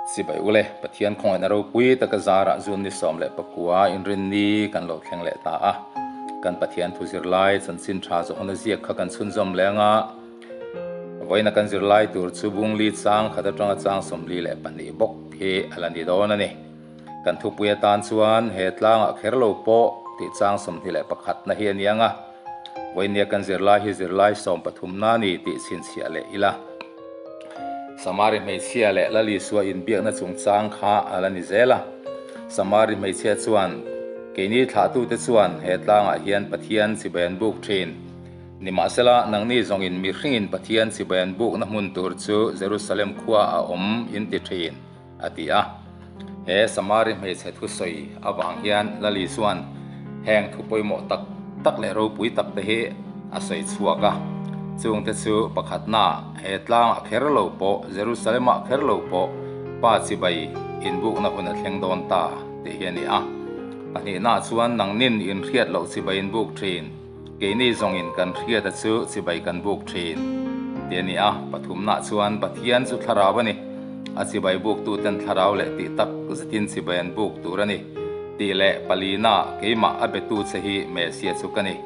Chibai ule, Pathian khawngaihna ropui taka zarah June ni 19 inrinni kan lo thleng leh ta a. Kan Pathian thu zirlai chanchin tha zawhna ziak kha kan chhunzawm leng a. Vawiina kan zirlai tur chu Bungli chang khat atanga chang 42 bawk hi a la ni dawn a ni. Kan thupui atan chuan he tlangah kher lo pawh tih chang 21 na hi a ni ang a. Vawinia kan zirlai hi zirlai 13 na ni tih chhinchhiah leh ila. Samari hmeichhia leh Lalisua inbiakna chungchang kha a la ni zel a. Samari hmeichhia chuan, Keini thlahtute chuan he tlangah hian Pathian chibai an buk thin. Nimahsela, nangni zawngin mihringin Pathian chibai an bukna hmun tur chu Jerusalem khua a awm in ti thin, a ti a. He Samari hmeichhe thusawi avang hian Lali chuan heng thu pawimawh tak tak leh ropui tak te hi a sawi chhuak a. Chungte chu pakhatna, he tlangah kher lo pawh, Jerusalem-ah kher lo pawh Pa chibai inbukna hun a thleng dawn ta tih hi a ni a. Pahnihnaah chuan nangnin inhriat loh chibai inbuk thin. Keini zawngin kan hriata chu chibai kan buk thin, ti a ni a. Pathumnah chuan Pathian chu thlarau a ni. A chibai buktuten thlarau leh tih tak zetin chibai an buk tur a ni, tih leh palina keimah a betu che hi Mesia chu ka ni,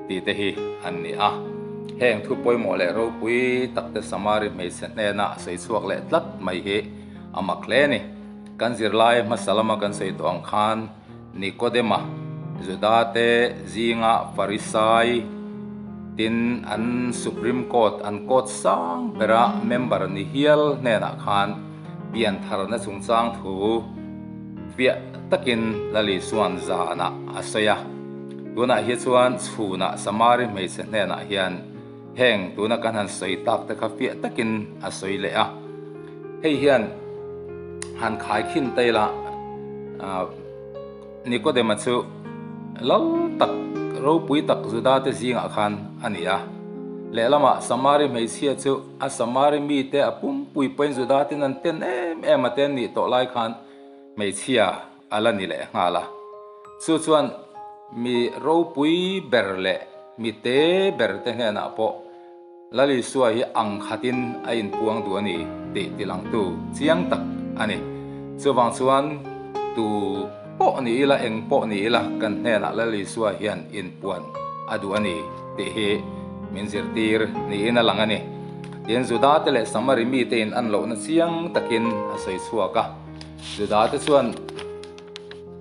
tih te hi an ni a. Heng thu pawimawh leh ropui takte Samari hmeichhe hnena a sawi chhuak leh tlat mai hi a mak hle a ni. Kan zirlai hmasa lama kan sawi tawh ang khan, Nikodema, Judate zinga Farisai tin an Supreme Court, an court sang bera member ni hial hnenah khan piantharna chungchang thu fiah takin Lali chuan zanah a sawi a. Tunah hi chuan chhunah Samari hmeichhe hnenah hian heng tuna kan han sawi tak te kha fiah takin a sawi leh a. Hei hian han khaikhin ta ila Nikodema chu lal tak ropui tak Juda te zingah khan a ni a. Lehlamah Samari hmeichhia chu a Samari mite a pumpui pawhin Juda ten an ten em em a te an nih tawh lai khan hmeichhia a la ni leh nghal a. Chu chuan mi ropui ber leh mi te ber te hnenah pawh Lal Isua hi ang khatin a inpuang duh a ni tih tilangtu chiang tak a ni. Chuvang chuan tu pawh ni ila, eng pawh ni ila kan hnenah Lal Isua hian inpuan a duh a ni tih hi min zirtir niin a lang a ni. Tin, Judate leh Samari mite in an lohna chiang takin a sawi chhuak a. Judate chuan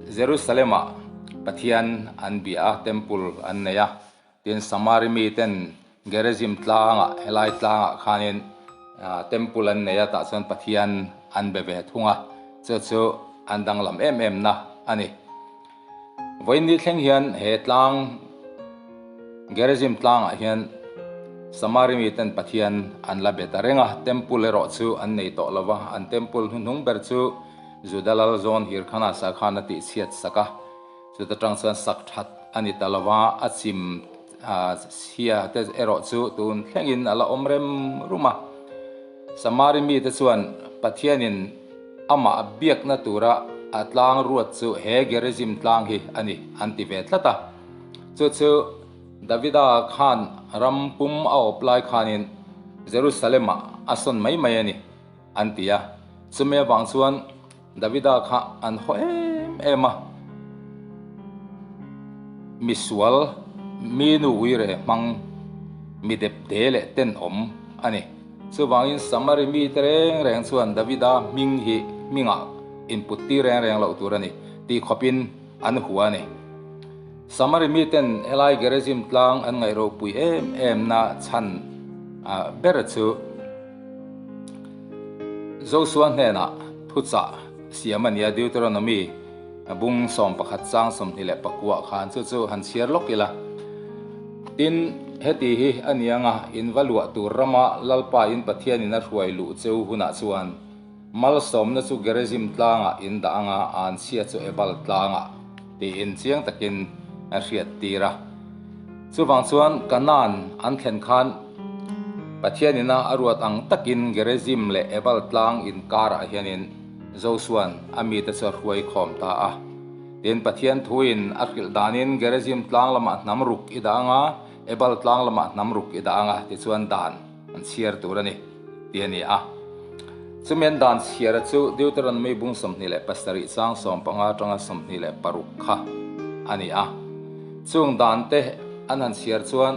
Jerusalem-ah Pathian an bia a, temple an nei a. Tin, Samari miten Gerizim tlangah, helai tlangah khanin temple an nei a, tah chuan Pathian an be ve thung a, chu chu an danglam em em na a ni. Vawiin thleng hian he tlang, Gerizim tlangah hian Samari miten Pathian an la be ta reng a, temple erawh chu an nei tawh lo va, an temple hnuhnung ber chu Juda lal zawn Hirkhanasa khan a tihchhiat sak a. Chuta tang chuan sak that a ni ta lo va, a chim chhia te erawh chu tun thlengin a la awm rem rum a. Samari mite chuan Pathianin amah biakna tura a tlang ruat chu he Gerizim tlang hi a ni an ti ve tlat a. Chu chu Davida khan ram pum a awp lai khanin Jerusalem-ah a sawn mai mai a ni an ti a. Chumi avang chuan Davida kha an haw em em a, misual mi nu uire hmang mi dep de leh tenawm a ni. Chuvangin Samari mite reng reng chuan Davida hming hi hmingah input tir reng reng loh tur a ni tih khawpin an hua a ni. Samari miten helai Gerizim tlang an ngaih ropui em em na chhan ber chu, Josua hnenah thuchah siam a ni a, Deuteronomy bung 11 chang 29 ah khan chu chu han chhiar lawk ila. Tin, heti hi a ni anga in va luah tur rama Lalpa in Pathianin a hruai luh cheu hunah chuan malsawmna chu Gerizim tlangah in dah anga anchhia chu Ebal tlangah tiin chiang takin a hriat tir a. Chuvang chuan Kanaan an thlen khan Pathian ina a ruat ang takin Gerizim leh Ebal tlang inkarah hianin Josua'n a mite chu a hruai khawm ta a. Tin, Pathian thuin a hrilh danin Gerizim tlang lamah hnam ruk i dah anga, Ebal tlang lamah hnam ruk i dah anga tichuan dan an chhiar tur a ni, ti a ni a. Chumi an dan chhiara chu Deuteronomy bung 27 chang 15 atanga 26 kha a ni a. Chung dante an han chhiar chuan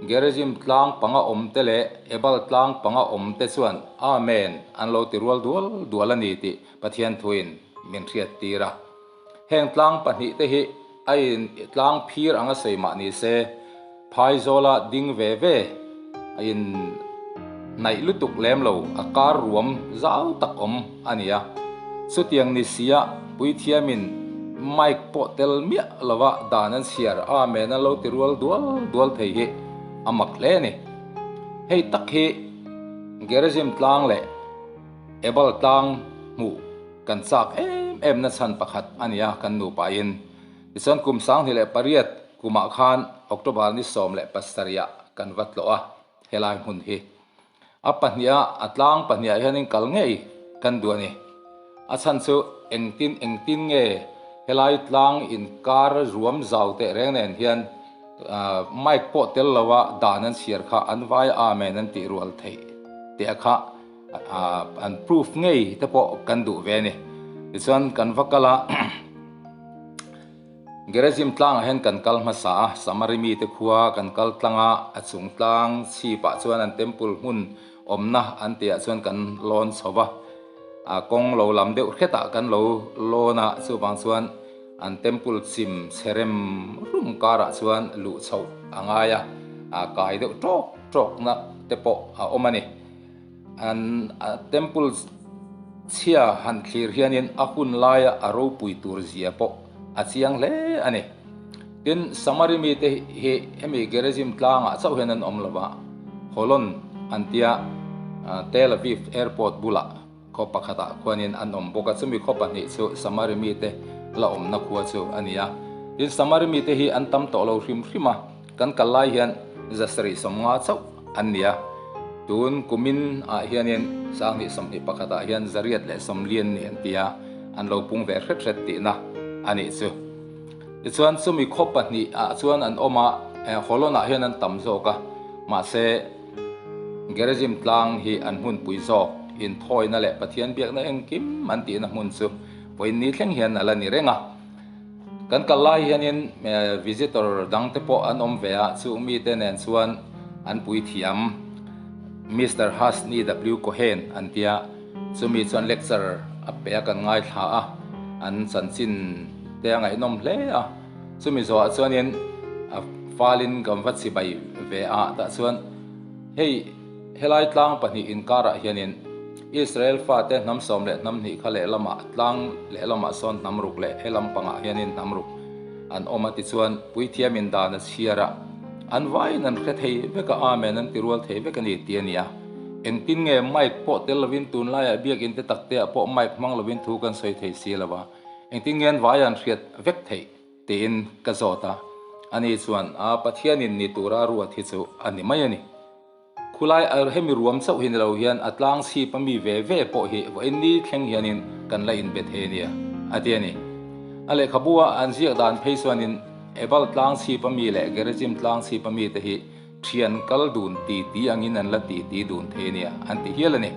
Gerizim tlang panga awmte leh Ebal tlang panga awmte chuan Amen an lo ti rual dual dual a ni tih Pathian thuin min hriattir a. Heng tlang pahnihte hi a in tlang phir anga sawi mah ni se, phaizawla ding ve ve a in hnaih lutuk lem lo a kar ruam zau tak awm a ni a. Chutiang ni sia puithiamin mic pawh tel miah lova dan an chhiar Amen an lo ti rual dual dual thei hi a mak hle a ni. Hei tak hi Gerizim tlang leh Ebal tlang hmuh Kan chak em em na chhan pakhat a ni a, kan nupain. Tichuan kum 2008 kumah khan October ni 17 ah kan va tlawh a, helai hmun hi. A pahniha, a tlang pahniha hianin kal ngei kan duh a ni. A chhan chu engtin engtin nge helai tlang inkar ruam zau teh reng nen hian mic pawh tel loa dan an chhiar kha an vai amen an tih rual theih teh kha an proof ngei te pawh kan duh ve a ni. Tichuan kan va kal a, Gerizim tlangah hian kan kal hmasa a, Samari mite khua kan kal tlang a, a chung tlang chhipah chuan an temple hmun awmna an tihah chuan kan lawn chho va, a kawng lo lam deuh hretah kan lo lawn a, chuvang chuan an temple chim chhe rem rum karah chuan luh chhoh a ngai a, a kai deuh tawk tawkna te pawh a awm a ni. An temple chhia han thlir hianin a hun laia a ropui tur zia pawh a chiang hle a ni. Tin, Samari mite hi hemi Gerizim tlangah chauh hian an awm lo va, Holon an tia Tel Aviv airport bulah khaw pakhatah khuanin an awm bawk a, chumi khaw pahnih chu Samari mite la awmna khua chu a ni a. Tin, Samari mite hi an tam tawh lo hrim hrim a. Kan kal lai hian 750 chauh an ni a, tun kumin ah hianin 2021 ah hian 140 ni an ti a, an lo pung ve hret hret tihna a nih chu. Tichuan chumi khaw pahnih ah chuan an awm a, Holon ah hian an tam zawk a, mahse Gerizim tlang hi an hmunpui zawk, inthawina leh Pathian biakna engkim an tihna hmun chu vawiin ni thleng hian a la ni reng a. Kan kal lai hianin visitor dang te pawh an awm ve a, chu mite nen chuan an pui thiam Mister Hasni W Cohen an tia, chumi chuan lecture a pe a kan ngaithla a, an chanchin te a ngaihnawm hle a, chumi zawhah chuanin a falin kan va chibai ve a, tah chuan hei helai tlang pahnih inkarah hianin Israel fate hnam sawm leh hnam hnih kha lehlamah tlang lehlamah sawn hnam ruk leh helam pangah hianin hnam ruk an awm a tichuan puithiamin dan a chhiar a, an vaiin an hre thei vek a, Amen an ti rual thei vek a ni ti a ni a. Engtin nge mic pawh tel lovin tunlaiah biakinn te takteah pawh mic hmang lovin thu kan sawi thei si lo va, engtin nge an vai an hriat vek theih tiin ka zawt a, ani chuan a Pathianin ni tura ruat hi chu a ni mai a ni. Khulai a hemi ruam chauh hi ni lo hian a tlang chhip a mi ve ve pawh hi vawiin ni thleng hianin kan la inbe thei a nia, a ti a ni. A lehkhabu a an ziak dan phei chuanin Ebal tlang chhip a mi leh Gerizim tlang chhip a mite hi thian kal dun ti ti angin an la ti ti dun thei a nia, an ti hial a ni.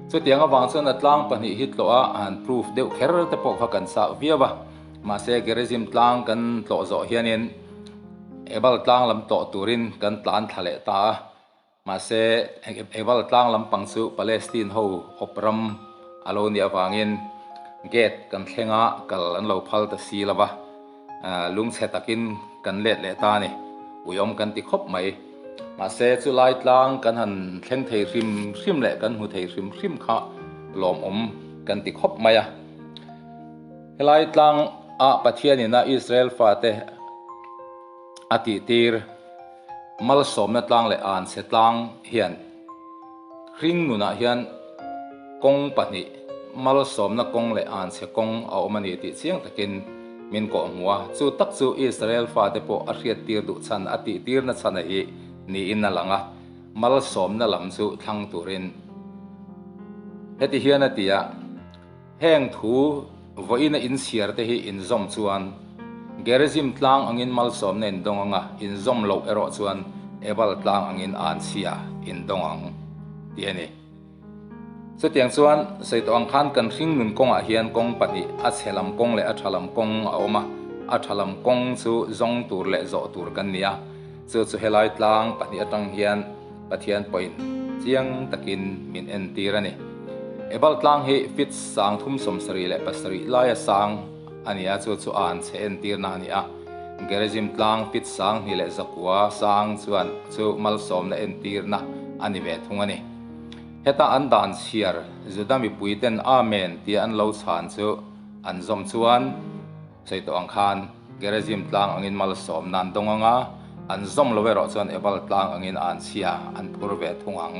Chutiang avang chuan a tlang pahnih hi tlawh a han proof deuh kher te pawh kha kan chak viau a, mahse Gerizim tlang kan tlawh zawh hianin Ebal tlang lam tlawh turin kan tlan thla leh ta a, mahse Ebal tlang lampang chu Palestine ho awp ram a lo nih avangin gate kan thleng a, kal an lo phal ta si lo va, lungchhe takin kan let leh ta a ni. Uiawm kan ti khawp mai. Mahse chulai tlang kan han thleng thei hrim hrim leh kan hmu thei hrim hrim kha lawmawm kan ti khawp mai a. Helai tlang ah Pathianin a Israel fate a tihtir malsawmna tlang leh anchhe tlang hian hring nunah hian kawng pahnih malsawmna kawng leh anchhe kawng a awm a ni tih chiang takin min kawhhmuh a. Chu tak chu Israel fate pawh a hriattir duh chhan a tihtirna chhan a hi niin a lang a, malsawmna lam chu thlang turin heti hian a ti a. Heng thu vawiina inchhiar te hi inzawm chuan Gerizim tlang angin malsawmna in dawng ang a, inzawm loh erawh chuan Ebal tlang angin anchhia in dawng ang tih a ni. Chutiang chuan sawi tawh ang khan kan hringnun kawngah hian kawng pahnih, a chhe lam kawng leh a tha lam kawng a awm a. A tha lam kawng chu zawng tur leh zawh tur kan ni a. Chu chu helai tlang pahnih atang hian Pathian pawhin chiang takin min entir a ni. Ebal tlang hi feet 37.7 laia sang a ni a, chu chu an chhe entirna a ni a. Gerizim tlang feet 21 sang chuan chu malsawmna entirna a ni ve thung a ni. Heta an dan chhiar Juda mipuiten Amen tia an lo chhan chu an zawm chuan, Sawi tawh ang khan Gerizim tlang angin malsawmna an dawng ang a, an zawm lo erawh chuan Ebal tlang angin an chhia an phur ve thung ang.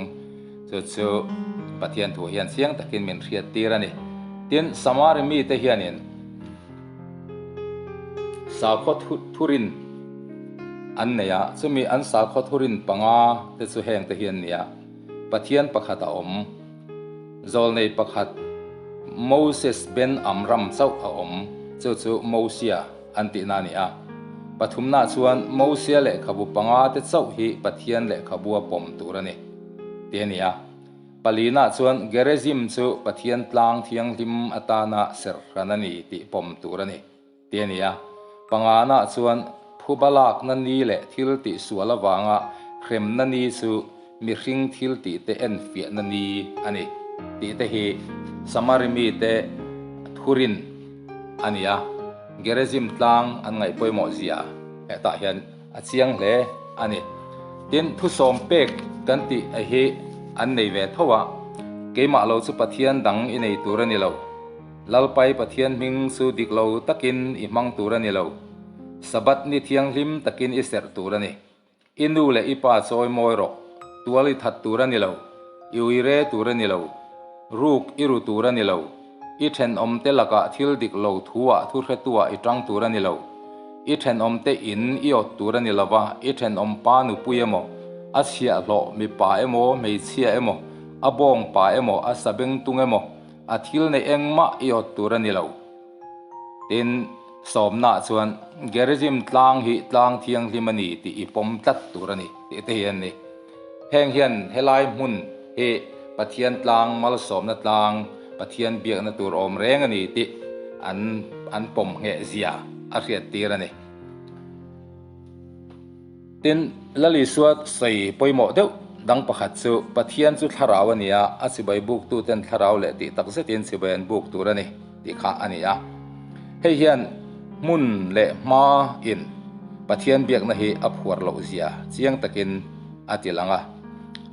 Chu chu Pathian thu hian chiang takin min hriat tir a ni. Tin, Samari mite hianin sakhaw thurin an nei a, chumi an sakhaw thurin panga te chu hengte hi an ni a, Pathian pakhat a awm. Zawlnei pakhat Moses ben Amram chauh a awm, chu chu Mosia an tihna a ni a. Pathumnaah chuan Mosia lehkhabu panga te chauh hi Pathian lehkhabua pawm tur a ni, tih a ni a. Palinaah chuan Gerizim chu Pathian tlang thianghlim atana serhran a ni tih pawm tur a ni, tih a ni a. Panganaah chuan phuba lakna ni leh thil tihsual avanga hremna ni chu mihring thil tihte enfiahna ni a ni tih te hi Samari mite thurin a ni a. Gerizim tlang an ngaih pawimawh zia hetah hian a chiang hle a ni. Tin, thusawm pek kan tih hi an nei ve tho a, keimah lo chu Pathian dang i nei tur a ni lo. Lalpai Pathian hming chu dik lo takin i hmang tur a ni lo. Sabbath ni thianghlim takin i serh tur a ni. I nu leh i pa chawi mawi rawh. Tual i that tur a ni lo. I uire tur a ni lo. Ruk i ru tur a ni lo. I thenawmte lakah thil dik lo thuah thu hretuah i tang tur a ni lo. I thenawmte in i awt tur a ni lo va, i thenawm pa nupui emaw, a chhiahhlawh mipa emaw, hmeichhia emaw, a bawng pa emaw, a sabengtung emaw, A thil neih engmah i awt tur a ni lo. Tin, sawmnaah chuan Gerizim tlang hi tlang thianghlim a ni tih i pawm tlat tur a ni tih te hi an ni. Heng hian helai hmun hi Pathian tlang, malsawmna tlang, Pathian biakna tur awm reng a ni tih an an pawm ngheh zia a hriat tir a ni. Tin, Lal Isua sawi pawimawh deuh dang pakhat chu, Pathian chu thlarau a ni a, a chibai buktuten thlarau leh tih tak zetin chibai an buk tur a ni tih kha a ni a. Hei hian hmun leh hma in Pathian biakna hi a phuar loh zia chiang takin a ti lang a.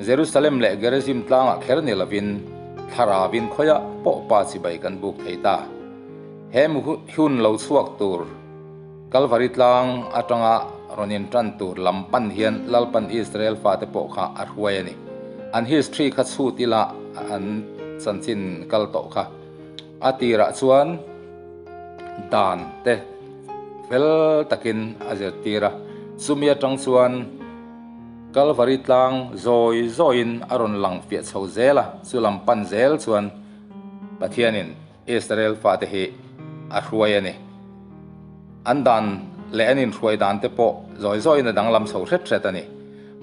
Jerusalem leh Gerizim tlangah kher ni lovin thlarauvin khawiah pawh pa chibai kan buk thei ta. He hun lo chhuak tur. Kalvari tlang atanga rawn intan tur lam pan hian Lalpan Israel fate pawh kha a hruai a ni. An history kha chhut ila an chanchin kal tawh kha. A tirah chuan dan te fel takin a zirtir a, chumi atang chuan Kalvari tlang zawi zawiin a rawn lang fiah chho zel a, chu lam pan zel chuan Pathianin Israel fate hi a hruai a ni. An dan leh an inhruai dan te pawh zawi zawiin a danglam chho hret hret a ni.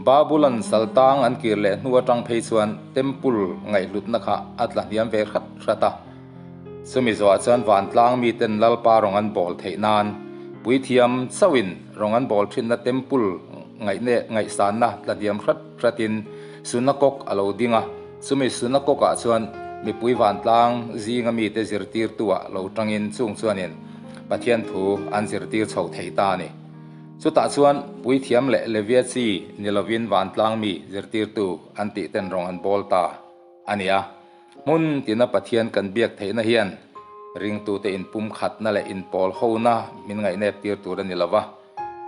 Babulan saltang an kir leh hnu atang phei chuan Temple ngaihhlutna kha a tla hniam ve hrat hrat a. Chumi zawhah chuan vantlang miten Lalpa rawng an bawl theih nan puithiam chauhin rawng an bawl thinna Temple ngaihsanna tla hniam hrat hratin Sunakok a lo ding a. Chumi Sunakokah chuan mipui vantlang zinga mite zirtirtuah lo tangin chung chuanin Pathian thu an zirtir chho thei ta a ni. Chutah chuan puithiam leh Levia chi ni lovin vantlang mi zirtirtu an tih ten rawng an bawl ta a ni a. Hmun tina Pathian kan biak theihna hian ringtute inpumkhatna leh inpawl hona min ngaihnep tir tur a ni lova.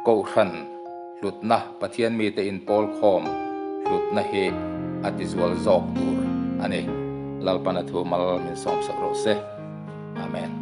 Kohhran hlutna, Pathian mite inpawl khawm hlutna hi a tizual zawk tur a ni. Lalpan a thu mal min sawmsak rawh se. Amen.